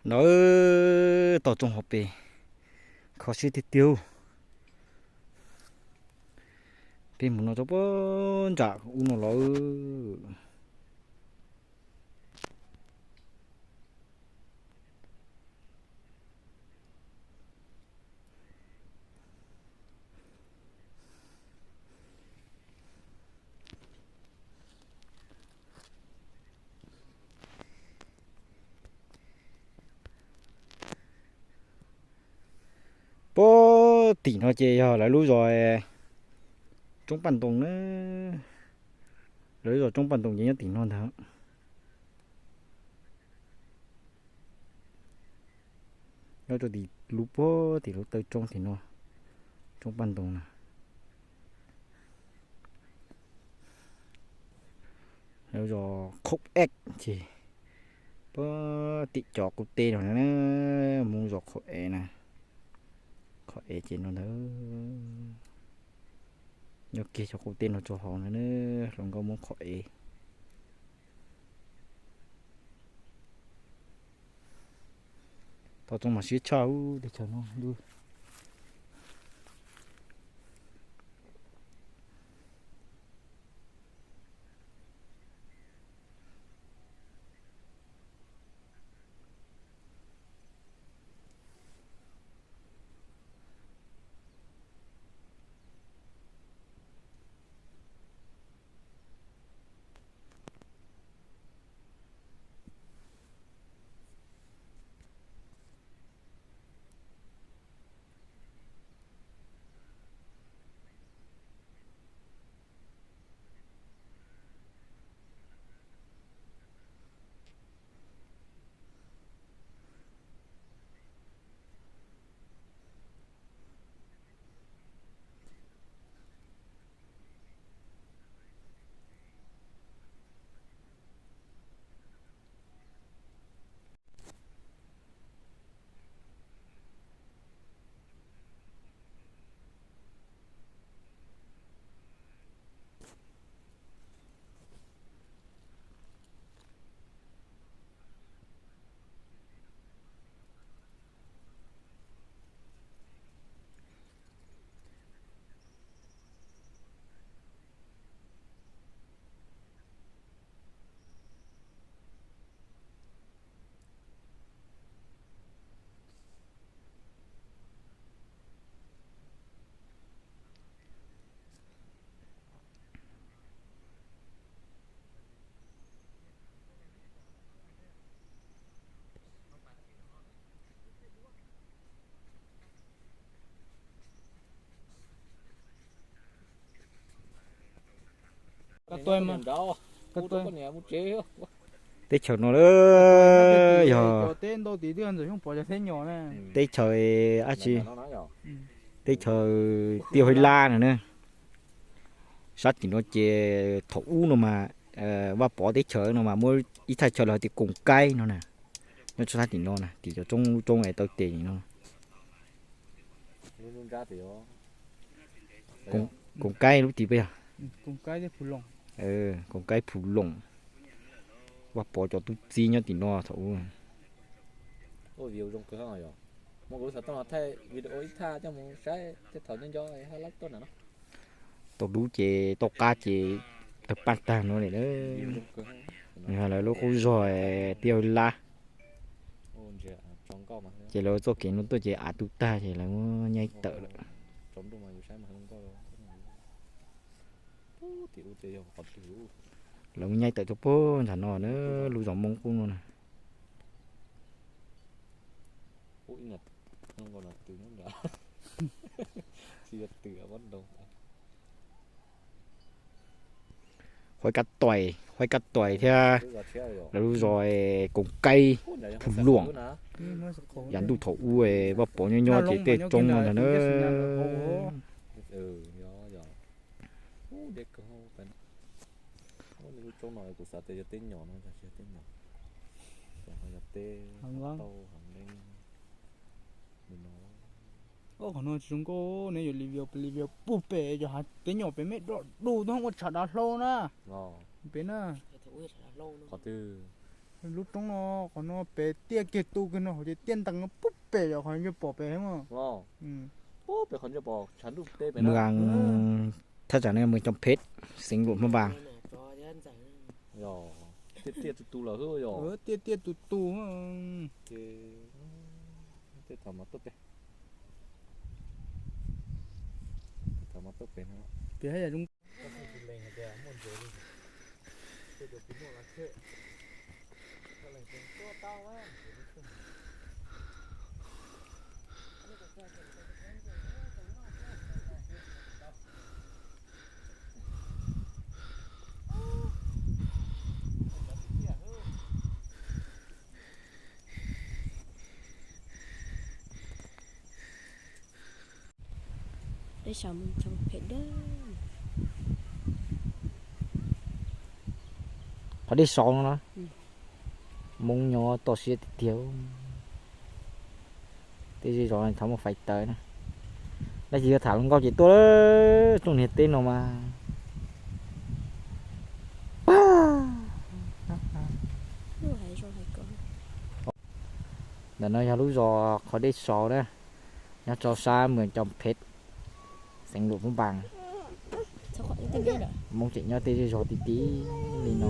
Ntawd toj roob hauv pes kho siab tiag tiag. Peb mus no rau puag nram ub no lawm. Puag tim no ces yog lawv lub zos Roob Paj Ntoo na. Lawv lub zos Roob Paj Ntoo ces nyob tim no ntag. Nyob rau tim lub puag tim lub taw roob tim no, Roob Paj Ntoo na. Lawv zos Khaub Ev ces puag tim cov qub teb no na, Hmoob zos Khaub Ev na. Khaub Ev ces no ntag. Nyob kiag cov qub teb no rau hauv no na, hluas nkauj Hmoob Khaub Ev. Toj roob mas siab tshaj teb chaws no. Teb chaws no yog teb chaws dab tsi? Teb chaws Tiaj Huab Lab no na. Sab tim no ces thaum ub no mas Vaj Pov teb chaws no mas muaj ib thaj chaw lawv hais tias Koos Kaib no na. Nyob sab tim no na, tim cov roob, lub roob es taw tes no. Koos Kaib lub tim peb yog Koos Kaib Phu Loos. Vaj Pov cov tub txib nyob tim no thaum ub. Tau dub ces tau qab ces tawg paj tag no li. Nws yog lawv lub qub zog Tiaj Huab Lab. Ces lawv txoj kev no tuaj ces av tu tag ces lawv muab nyaib tawm lawm. Lawv muab nyaib tawm rau puag nram no na, lub zos Moob Kub no na. Huaib Kab Tuais, Huaib Kab Tuais thiab lawv lub zos Koos Kaib Phu Loos. Yav ntuj thaum ub Vaj Pov nyob nyob ces tej roob no ntag na. Qhov no tsis zoo nkauj, neb yuav li view li view puag pem cov hav teb nyom pem mej dog du tuaj ua tshav dav hlau na. Pem na. Qhov twg? Lub roob no, qhov no pem tiaj kiag tu kiag no hauv ces tiaj ntees no pub pem yom, qhov ntshe pom pem mas. Mus thaj tsam no mus Coom Phem, xeev Luam Phab Npas. Tiaj tiaj tus tus. Qhov dej sov no na, Hmoob nyob toj siab tiag tiag. Tej zej zos thov muaj fais tawv na. Dab tsi yog tham hluas nkauj ces tuaj lawm, tsoom niag teb no mas. Ntawm no yog lub zos qhov dej sov na, nyob rau sab Mường Chao Phet, xeev Luam Phab Npas. Hmoob tseem nyob tej zej zos ti ti li no.